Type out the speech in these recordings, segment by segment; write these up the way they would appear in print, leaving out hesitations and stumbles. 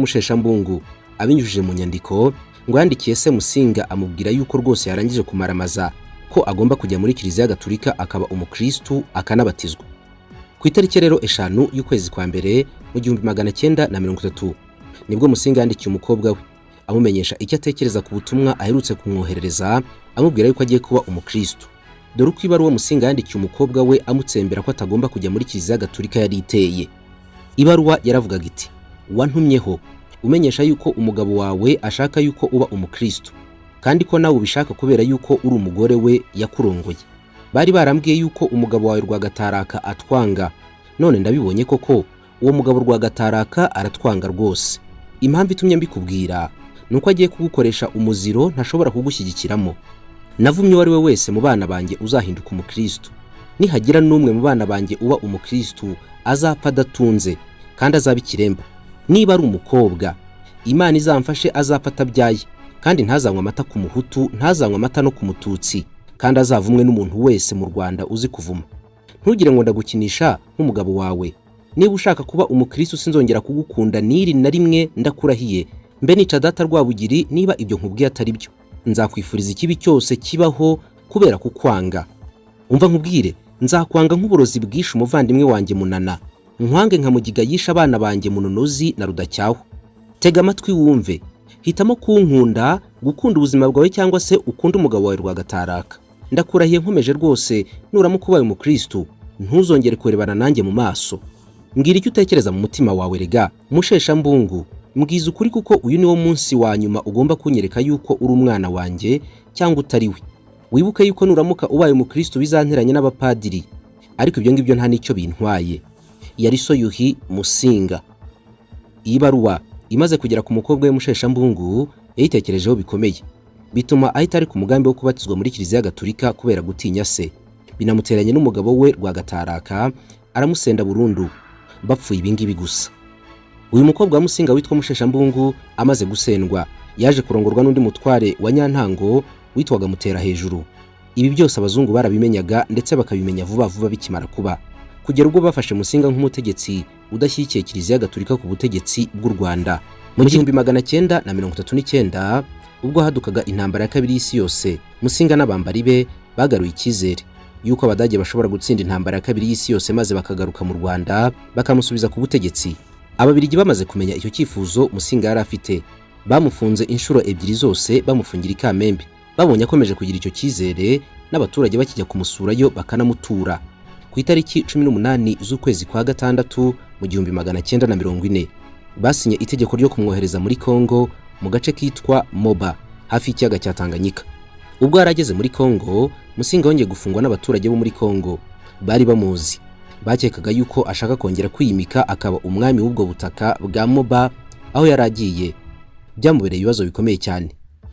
Musheshambungu abinyujije mu nyandiko ngo yandikiye se Musinga, amubwira yuko rwose yarangije kumaramaza, ko agomba kujya muri Kiliziya Gatulika, akaba umukristu, akanabatizwa. Ku itariki rero 5 y'ukwezi kwa mbere mu 1930, nibwo Musinga yandikiye umukobwa we, amumenyesha icyo atekereza ku butumwa aherutse kumwoherereza, amubwira yuko agiye kuba umukristu. Dore uko ibaruwa Musinga yandikiye umukobwa we amutsembera ko atagomba kujya muri Kiliziya Gatulika yari iteye. Ibaruwa yaravugaga iti: "Wantumyeho umenyesha yuko umugabo wawe ashaka yuko uba umukristo, kandi ko nawe ubishaka kubera yuko uri umugore we yakurongoye. Bari barambwiye yuko umugabo wawe Rwagataraka atwanga, none ndabibonye koko, uwo mugabo Rwagataraka aratwanga rwose. Impamvu itumye mbikubwira ni uko agiye kugukoresha umuziro ntashobora kugushyigikiramo. Navumye uwo ari we wese mu bana banjye uzahinduka umukristo. Nihagira n'umwe mu bana banjye uba umukristo, azapfa adatunze kandi azaba ikiremba. Niba ari umukobwa, Imana izamfashe azapfa atabyaye, kandi ntazanywe amata ku muhutu, ntazanywe amata no ku mututsi, kandi azavumwe n'umuntu wese mu Rwanda uzi kuvuma. Ntugire ngo ndagukinisha nk'umugabo wawe. Niba ushaka kuba umukristo, sinzongera kugukunda n'iri na rimwe, ndakurahiye. Mbe nica data Rwabugiri niba ibyo nkubwiye atari byo. Nzakwifuriza ikibi cyose kibaho kubera kukwanga. Umva nkubwire, nzakwanga nk'uburozi bwishe umuvandimwe wanjye Munana, nkwange nka mugiga yishe abana banjye Munonozi na Rudacyaho. Tega amatwi wumve, hitamo kunkunda, gukunda ubuzima bwawe, cyangwa se ukunde umugabo wawe Rwagataraka. Ndakurahiye nkomeje rwose, nuramuka ubaye umukristo, ntuzongere kurebana nanjye mu maso. Mbwira icyo utekereza mu mutima wawe. Rega Musheshambungu, mbwiza ukuri, kuko uyu niwo munsi wa nyuma ugomba kunyereka yuko uri umwana wanjye cyangwa utari we. Wibuke yuko nuramuka ubaye umukristo bizanteranya n'abapadiri, ariko ibyo ngibyo nta n'icyo bintwaye. Yari so Yuhi Musinga." Iyi baruwa imaze kugera ku mukobwa we Musheshambungu, yayitekerejeho bikomeye, bituma ahita ari ku mugambi wo kubatizwa muri Kiliziya Gatulika kubera gutinya se. Binamuteranye n'umugabo we Rwagataraka, aramusenda burundu, bapfuye ibingibi gusa. Uyu mukobwa wa Musinga witwa Musheshambungu amaze gusendwa, yaje kurongorwa n'undi mutware wa Nyantango witwaga Mutera Hejuru. Ibi byose abazungu barabimenyaga, ndetse bakabimenya vuba vuba bikimara kuba, kugera ubwo bafashe Musinga nk'umutegetsi udashyigikiye Kiliziya Gatulika ku butegetsi bw'u Rwanda. Mu 1939, ubwo hadukaga intambara ya kabiri y'isi yose, Musinga n'abambari be bagaruye icyizere yuko Abadage bashobora gutsinda intambara ya kabiri y'isi yose, maze bakagaruka mu Rwanda bakamusubiza ku butegetsi. Ababiligi bamaze kumenya icyo cyifuzo Musinga yari afite, bamufunze inshuro ebyiri zose, bamufungira i Kamembe. Babonye akomeje kugira icyo cyizere n'abaturage bakijya kumusurayo bakanamutura, ku itariki 18 z'ukwezi kwa gatandatu mu 1940, basinye itegeko ryo kumwohereza muri Kongo, mu gace kitwa Moba, hafi y'ikiyaga cya Tanganyika. Ubwo yari ageze muri Kongo, Musinga yongeye gufungwa n'abaturage bo muri Kongo bari bamuzi. Bakekaga yuko ashaka kongera kwiyimika akaba umwami w'ubwo butaka bwa Moba aho yari agiye. Byamubereye ibibazo bikomeye cyane.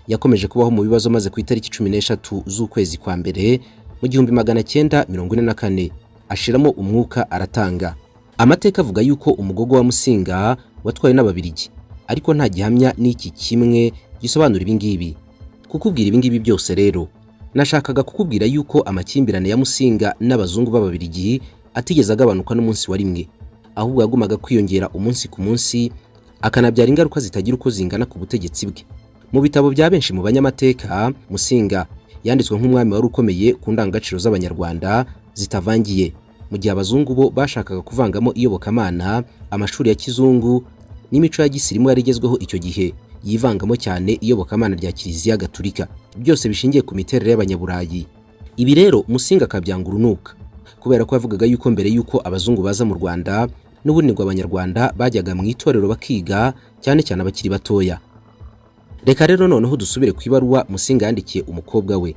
Yakomeje kubaho mu bibazo, maze ku itariki 13 z'ukwezi kwa mbere mu 1944 ashiramo umwuka, aratanga. Amateka avuga yuko umugogo wa Musinga watwawe n'Ababirigi, ariko nta gihamya n'iki kimwe gisobanura ibi ngibi. Kukubwira ibi ngibi byose rero, nashakaga kukubwira yuko amakimbirane ya Musinga n'abazungu b'Ababirigi atigeze agabanuka n'umunsi wa rimwe, ahubwo yagumaga kwiyongera umunsi ku munsi, akanabyara ingaruka zitagira uko zingana ku butegetsi bwe. Mu bitabo bya benshi mu banyamateka, Musinga yanditswe nk'umwami wari ukomeye ku ndangagaciro z'Abanyarwanda zitavangiye, mu gihe abazungu bo bashakaga kuvangamo iyobokamana, amashuri ya kizungu n'imico ya gisirimu yari igezweho icyo gihe, yivangamo cyane iyobokamana rya Kiliziya Gatulika, byose bishingiye ku miterere y'Abanyaburayi. Ibi rero Musinga akabyanga urunuka, kubera ko yavugaga yuko mbere yuko abazungu baza mu Rwanda, n'ubundi ngo Abanyarwanda bajyaga mu itorero bakiga, cyane cyane abakiri batoya. Reka rero noneho dusubire ku ibaruwa Musinga yandikiye umukobwa we.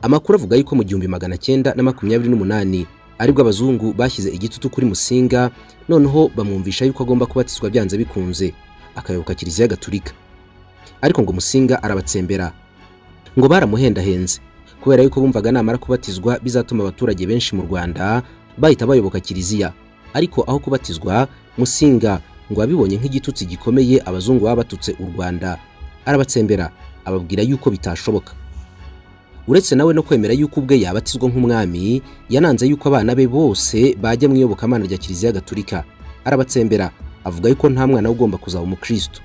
Amakuru avuga yuko mu 1928 aribwo abazungu bashyize igitutu kuri Musinga, noneho bamwumvisha yuko agomba kubatizwa byanze bikunze, akayoboka Kiliziya Gatulika. Ariko ngo Musinga arabatsembera. Ngo baramuhendahenze, kubera yuko bumvaga namara kubatizwa bizatuma abaturage benshi mu Rwanda bahita bayoboka kiliziya. Ariko aho kubatizwa, Musinga ngo abibonye nk'igitutsi gikomeye abazungu baba batutse u Rwanda, arabatsembera, ababwira yuko bitashoboka. Uretse nawe no kwemera yuko ubwe yabatizwa nk'umwami, yananze yuko abana be bose bajya mu iyobokamana rya Kiliziya Gatulika, arabatsembera, ababwira yuko bagomba kuba Abakristu. Avuga yuko nta mwana we ugomba kuzaba umukristo.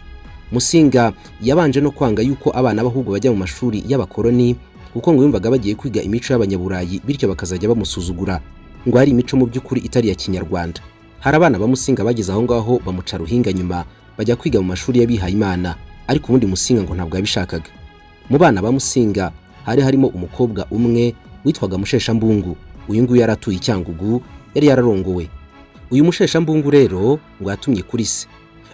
Musinga yabanje no kwanga yuko abana b'ahubwo bajya mu mashuri y'abakoloni, kuko ngo yumvaga bagiye kwiga imico y'abanyaburayi, bityo bakazajya bamusuzugura, ngo ari imico mu by'ukuri itari iya kinyarwanda. Hari abana ba Musinga bageze aho ngaho bamuca ruhinga, nyuma bajya kwiga mu mashuri y'abihayimana, ariko ubundi Musinga ngo ntabwo yabishakaga. Mu bana ba Musinga hari harimo umukobwa umwe witwaga Musheshambungu. Uyu nguyu yari atuye i Cyangugu, yari yararongowe. Uyu Musheshambungu rero ngo yatumye kuri se,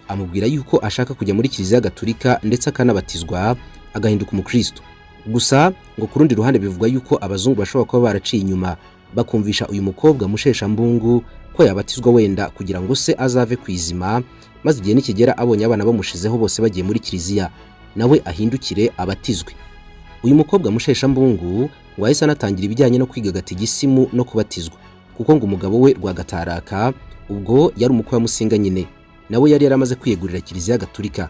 amubwira yuko ashaka kujya muri Kiliziya Gatulika ndetse akanabatizwa agahinduka umukristo. Gusa ngo ku rundi ruhande bivugwa yuko abazungu bashobora kuba baraciye inyuma bakumvisha uyu mukobwa Musheshambungu ko yabatizwa, wenda kugira ngo se azave ku izima, maze igihe nikigera abonye abana bamushizeho bose bagiye muri kiliziya, nawe ahindukire abatizwe. Uyu mukobwa Musheshambungu ngo yahise anatangira ibijyanye no kwiga gatigisimu no kubatizwa, kuko ngo umugabo we Rwagataraka, ubwo yari umukwe wa Musinga nyine, nawe yari yaramaze kwiyegurira Kiliziya Gatulika.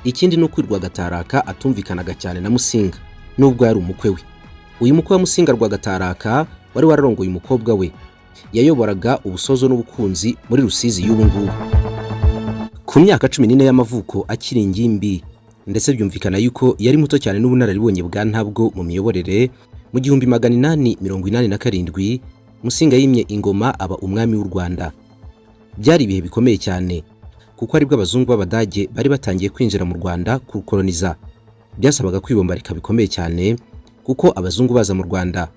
Ikindi ni uko Rwagataraka atumvikanaga cyane na Musinga nubwo yari umukwe we. Uyu mukwe wa Musinga Rwagataraka wari wararongoye umukobwa we, yayoboraga ubusozo n'ubukunzi muri Rusizi y'ubu ngubu. Ku myaka 14 y'amavuko, akiri ingimbi, ndetse byumvikana yuko yari muto cyane n'ubunararibonye bwa ntabwo mu miyoborere, mu 1887 Musinga yimye ingoma, aba umwami w'u Rwanda. Byari ibihe bikomeye cyane, kuko aribwo abazungu b'Abadage bari batangiye kwinjira mu Rwanda kurukoloniza. Byasabaga kwibombarika bikomeye cyane, kuko abazungu baza mu Rwanda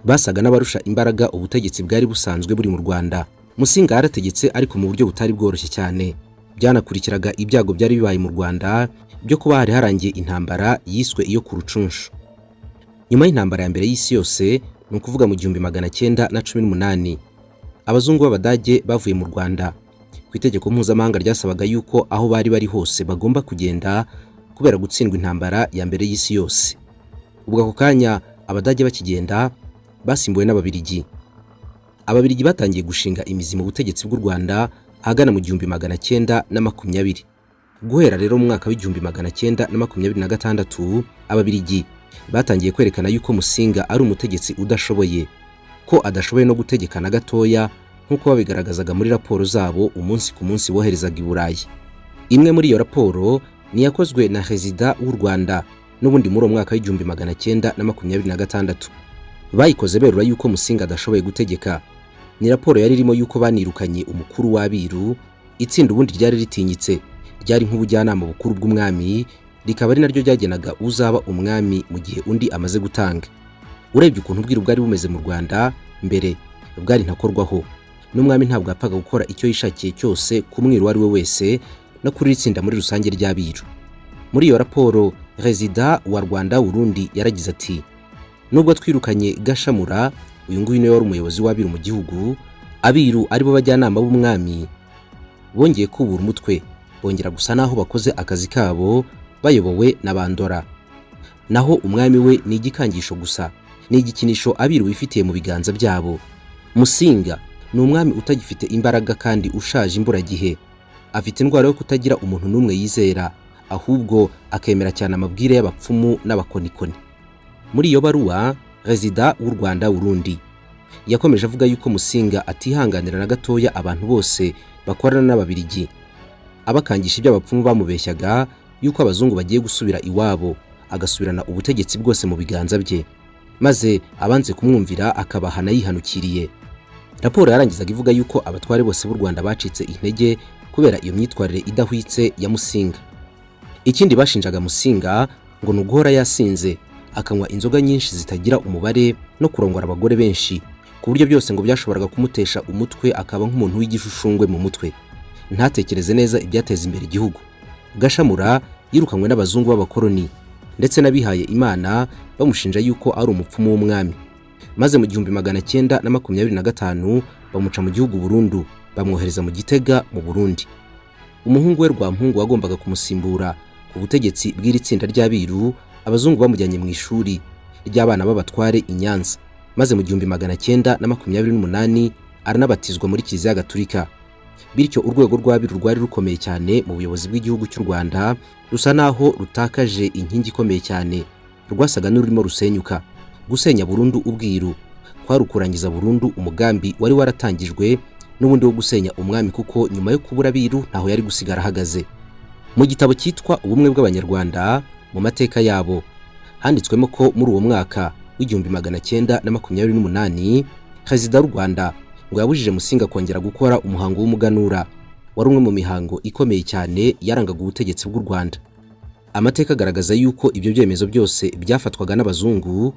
basaga n'abarusha imbaraga ubutegetsi bwari busanzwe buri mu Rwanda. Musinga yarategetse, ariko mu buryo butari bworoshye cyane. Byanakurikiraga ibyago byari bibaye mu Rwanda byo kuba hari harangiye intambara yiswe iyo ku Rucunshu. Nyuma y'intambara ya mbere y'isi yose, ni ukuvuga mu 1918, abazungu b'Abadage bavuye mu Rwanda ku itegeko mpuzamahanga ryasabaga yuko aho bari bari hose bagomba kugenda kubera gutsindwa intambara ya mbere y'isi yose. Ubwo ako kanya Abadage bakigenda basimbuwe n'Ababirigi. Ababirigi batangiye gushinga imizi mu butegetsi bw'u Rwanda ahagana mu 1920. Guhera rero mu mwaka wa 1926, Ababirigi batangiye kwerekana yuko Musinga ari umutegetsi udashoboye, ko adashoboye no gutegeka na gatoya, nk'uko babigaragazaga muri raporo zabo umunsi ku munsi boherezaga i Burayi. Imwe muri iyo raporo ni yakozwe na Rezida w'u Rwanda n'ubundi muri uwo mwaka wa 1926. Bayikoze berura yuko Musinga adashoboye gutegeka. Ni raporo yari irimo yuko banirukanye umukuru w'Abiru, itsinda ubundi ryari ritinyitse, ryari nk'ubujyanama bukuru bw'umwami, rikaba ari naryo ryagenaga uzaba umwami mu gihe undi amaze gutanga. Urebye ukuntu ubwiru bwari bumeze mu Rwanda mbere, bwari ntakorwaho, n'umwami ntabwo yapfaga gukora icyo yishakiye cyose ku mwiru uwo ari we wese no kuri iri tsinda muri rusange ry'Abiru. Muri iyo raporo, Rezida wa Rwanda Burundi yaragize ati: "Nubwo twirukanye Gashamura," uyu nguyu niwe wari umuyobozi w'Abiru mu gihugu, "Abiru aribo bajyanama b'umwami bongeye kubura umutwe, bongera gusa naho bakoze akazi kabo bayobowe na Bandora. Naho umwami we ni igikangisho gusa, ni igikinisho Abiru bifitiye mu biganza byabo. Musinga ni umwami utagifite imbaraga kandi ushaje imburagihe. Afite indwara yo kutagira umuntu n'umwe yizera, ahubwo akemera cyane amabwire y'abapfumu n'abakonikoni." Muri iyo baruwa, Rezida w'u Rwanda Burundi yakomeje avuga yuko Musinga atihanganira na gatoya abantu bose bakorana n'Ababirigi, abakangisha ibyo abapfumu bamubeshyaga yuko abazungu bagiye gusubira iwabo, agasubirana ubutegetsi bwose mu biganza bye, maze abanze kumwumvira akabahana yihanukiriye. Raporo yarangizaga ivuga yuko abatware bose b'u Rwanda bacitse intege kubera iyo myitwarire idahwitse ya Musinga. Ikindi bashinjaga Musinga ngo ni uguhora yasinze, akanywa inzoga nyinshi zitagira umubare, no kurongora abagore benshi, ku buryo byose ngo byashoboraga kumutesha umutwe, akaba nk'umuntu w'igishushungwe mu mutwe, ntatekereze neza ibyateza imbere igihugu. Gashamura yirukanywe n'abazungu b'abakoloni ndetse n'abihaye Imana, bamushinja yuko ari umupfumu w'umwami, maze mu 1925 bamuca mu gihugu burundu, bamwohereza mu Gitega mu Burundi. Umuhungu we Rwampungu wagombaga kumusimbura ku butegetsi bw'iri tsinda ry'Abiru, abazungu bamujyanye mu ishuri ry'abana b'abatware i Nyanza, maze mu 1928 aranabatizwa muri Kiliziya Gatulika. Bityo urwego rw'Abiru rwari rukomeye cyane mu buyobozi bw'igihugu cy'u Rwanda rusa naho rutakaje inkingi ikomeye cyane, rwasaga n'ururimo rusenyuka. Gusenya burundu ubwiru kwari ukurangiza burundu umugambi wari waratangijwe n'ubundi wo gusenya umwami, kuko nyuma yo kubura abiru ntaho yari gusigara ahagaze. Mu gitabo cyitwa Ubumwe bw'Abanyarwanda mu mateka yabo, handitswemo ko muri uwo mwaka w'1928 Perezida w'u Rwanda ngo yabujije Musinga kongera gukora umuhango w'umuganura, wari umwe mu mihango ikomeye cyane yarangaga ubutegetsi bw'u Rwanda. Amateka agaragaza yuko ibyo byemezo byose byafatwaga n'abazungu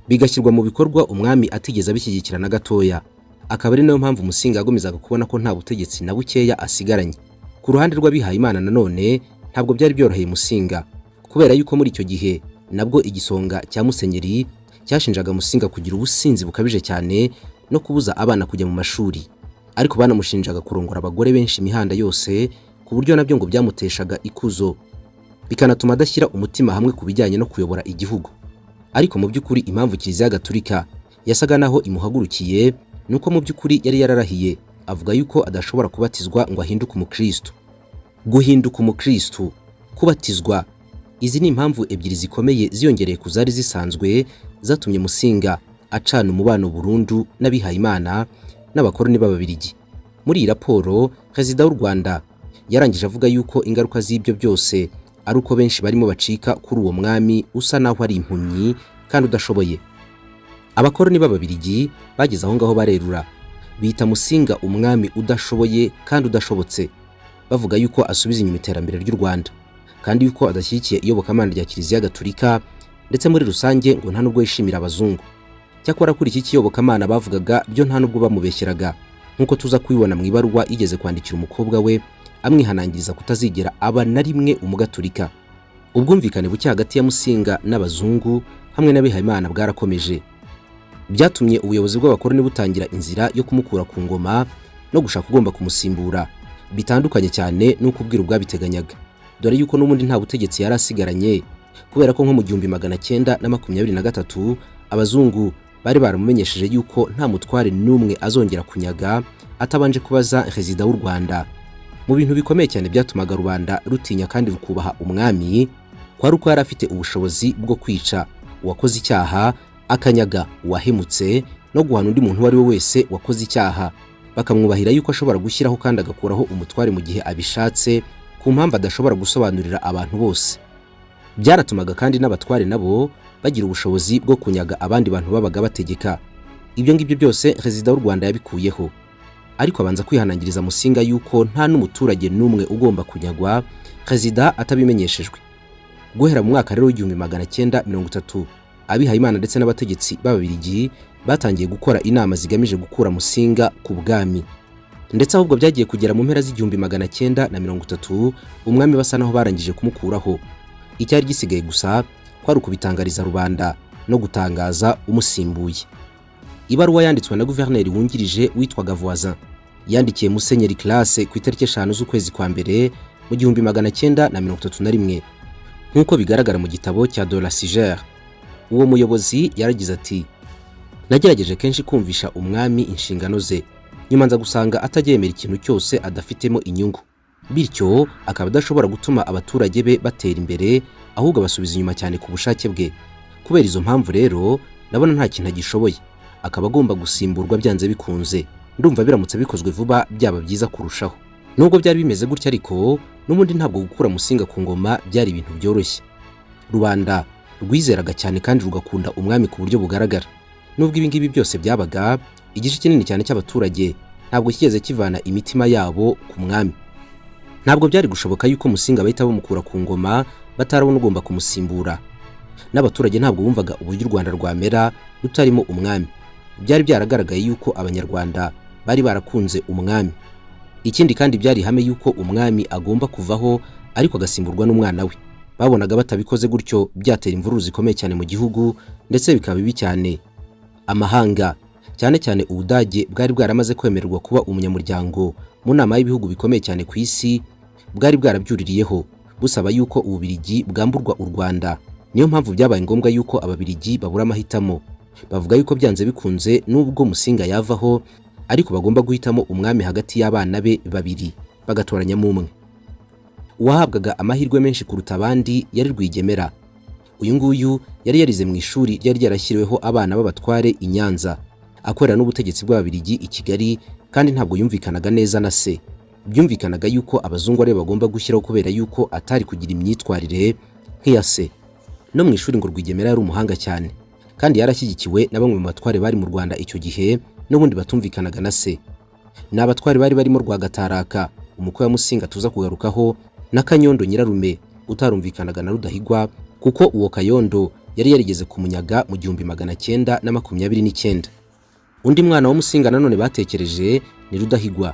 bigashyirwa mu bikorwa umwami atigeze abishyigikira na gatoya, akaba ari nayo mpamvu Musinga yagomezaga kubona ko nta butegetsi na bukeya asigaranye. Ku ruhande rw'abihayimana nanone ntabwo byari byoroheye Musinga, kubera yuko muri icyo gihe nabwo igisonga cya musenyeri cyashinjaga Musinga kugira ubusinzi bukabije cyane no kubuza abana kujya mu mashuri, ariko banamushinjaga kurongora abagore benshi imihanda yose, ku buryo nabyo ngo byamuteshaga ikuzo, bikanatuma adashyira umutima hamwe ku bijyanye no kuyobora igihugu. Ariko mu by'ukuri impamvu Kiliziya Gatulika yasaga naho imuhagurukiye ni uko mu by'ukuri yari yararahiye avuga yuko adashobora kubatizwa ngo ahinduke umukristo. Guhinduka umukristo, kubatizwa, izi ni impamvu ebyiri zikomeye ziyongereye ku zari zisanzwe zatumye Musinga acana umubano burundu n'abihayimana n'abakoroni b'Ababiligi. Muri iyi raporo, Perezida w'u Rwanda yarangije avuga yuko ingaruka z'ibyo byose ari uko benshi barimo bacika kuri uwo mwami usa naho ari impumyi kandi udashoboye. Abakoroni b'Ababiligi bageze aho ngaho barerura, bita Musinga umwami udashoboye kandi udashobotse, bavuga yuko asubiza inyuma iterambere ry'u Rwanda kandi yuko adashyigikiye iyobokamana rya Kiliziya Gatulika, ndetse muri rusange ngo nta nubwo yishimira abazungu. Cyakora kuri iki kiyobokamana bavugaga byo nta nubwo bamubeshyeraga, nk'uko tuza kubibona mu ibaruwa yigeze kwandikira umukobwa we amwihanangiriza kutazigera aba na rimwe umugaturika. Ubwumvikane buke hagati ya Musinga n'abazungu hamwe n'abihayimana bwarakomeje, byatumye ubuyobozi bw'abakoroni butangira inzira yo kumukura ku ngoma no gushaka ugomba kumusimbura, bitandukanye cyane n'uko ubwiru bwabiteganyaga, dore yuko n'ubundi nta butegetsi yari asigaranye, kubera ko nko mu 1923 abazungu bari baramumenyesheje yuko nta mutware n'umwe azongera kunyaga atabanje kubaza Perezida w'u Rwanda. Mu bintu bikomeye cyane byatumaga rubanda rutinya kandi rukubaha umwami kwari uko yari afite ubushobozi bwo kwica uwakoze icyaha, akanyaga uwahemutse, no guhana undi muntu uwo ari we wese wakoze icyaha. Bakamwubahira yuko ashobora gushyiraho kandi agakuraho umutware mu gihe abishatse, ku mpamvu adashobora gusobanurira abantu bose. Byanatumaga kandi n'abatware nabo bagira ubushobozi bwo kunyaga abandi bantu babaga bategeka. Ibyo ngibyo byose Perezida w'u Rwanda yabikuyeho, ariko abanza kwihanangiriza Musinga yuko nta n'umuturage n'umwe ugomba kunyagwa Perezida atabimenyeshejwe. Guhera mu mwaka rero w'1930, abihayimana ndetse n'abategetsi b'Ababiligi batangiye gukora inama zigamije gukura Musinga ku bwami, ndetse ahubwo byagiye kugera mu mpera z'1930 umwami basa naho barangije kumukuraho. Icyari gisigaye gusa kwari ukubitangariza rubanda no gutangaza umusimbuye. Ibaruwa yanditswe na guverineri wungirije witwaga Voisin yandikiye Musenyeri Classe ku itariki 5 z'ukwezi kwa mbere mu 1931, nk'uko bigaragara mu gitabo cya de la Sigère. Uwo muyobozi yaragize ati: "Nagerageje kenshi kumvisha umwami inshingano ze, nyuma nza gusanga ataryemera ikintu cyose adafitemo inyungu, bityo akaba adashobora gutuma abaturage be batera imbere, ahubwo abasubiza inyuma cyane ku bushake bwe. Kubera izo mpamvu rero ndabona nta kintu agishoboye, akaba agomba gusimburwa byanze bikunze. Ndumva biramutse bikozwe vuba byaba byiza kurushaho." Nubwo byari bimeze gutya ariko, n'ubundi ntabwo gukura Musinga ku ngoma byari ibintu byoroshye. Rubanda rwizeraga cyane kandi rugakunda umwami ku buryo bugaragara. Nubwo ibi ngibi byose byabaga, igice kinini cyane cy'abaturage ntabwo kigeze kivana imitima yabo ku mwami. Ntabwo byari gushoboka yuko Musinga bahita bamukura ku ngoma batarabona ugomba kumusimbura. N'abaturage ntabwo bumvaga uburyo u Rwanda rwamera rutarimo umwami. Byari byaragaragaye yuko Abanyarwanda bari barakunze umwami. Ikindi kandi, byari ihame yuko umwami agomba kuvaho ariko agasimburwa n'umwana we. Babonaga batabikoze gutyo byatera imvururu zikomeye cyane mu gihugu, ndetse bikaba bibi cyane. Amahanga, cyane cyane Ubudage bwari bwaramaze kwemererwa kuba umunyamuryango mu nama y'ibihugu bikomeye cyane ku isi, bwari bwarabyuririyeho busaba yuko Ububirigi bwamburwa u Rwanda. Niyo mpamvu byabaye ngombwa yuko Ababirigi babura amahitamo, bavuga yuko byanze bikunze nubwo Musinga yavaho ariko bagomba guhitamo umwami hagati y'abana be babiri, bagatoranyamo umwe. Uwahabwaga amahirwe menshi kuruta abandi yari Rwigemera. Uyu nguyu yari yarize mu ishuri ryari ryarashyiriweho abana b'abatware i Nyanza, akorera n'ubutegetsi bw'Ababirigi i Kigali. Kandi ntabwo yumvikanaga neza na se. Byumvikanaga yuko abazungu aribo bagomba gushyiraho, kubera yuko atari kugira imyitwarire nk'iya se. No mu ishuri ngo Rwigemera yari umuhanga cyane, kandi yarashyigikiwe na bamwe mu batware bari mu Rwanda icyo gihe n'ubundi batumvikanaga na se. Ni abatware bari barimo Rwagataraka, umukwe wa Musinga tuza kugarukaho, na Kanyondo nyirarume utarumvikanaga na Rudahigwa, kuko uwo Kayondo yari yarigeze kumunyaga mu 1929. Undi mwana wa Musinga nanone batekereje ni Rudahigwa.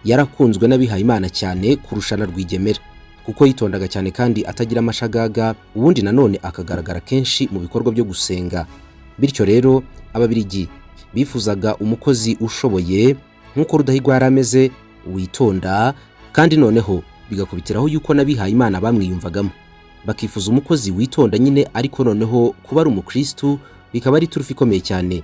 Yarakunzwe n'abihayimana cyane kurusha na Rwigemera, kuko yitondaga cyane kandi atagira amashagaga, ubundi nanone akagaragara kenshi mu bikorwa byo gusenga. Bityo rero Ababirigi bifuzaga umukozi ushoboye nk'uko Rudahigwa yari ameze, witonda, kandi noneho bigakubitiraho yuko n'abihayimana bamwiyumvagamo, bakifuza umukozi witonda nyine, ariko noneho kuba ari umukristu bikaba ari iturufu ikomeye cyane.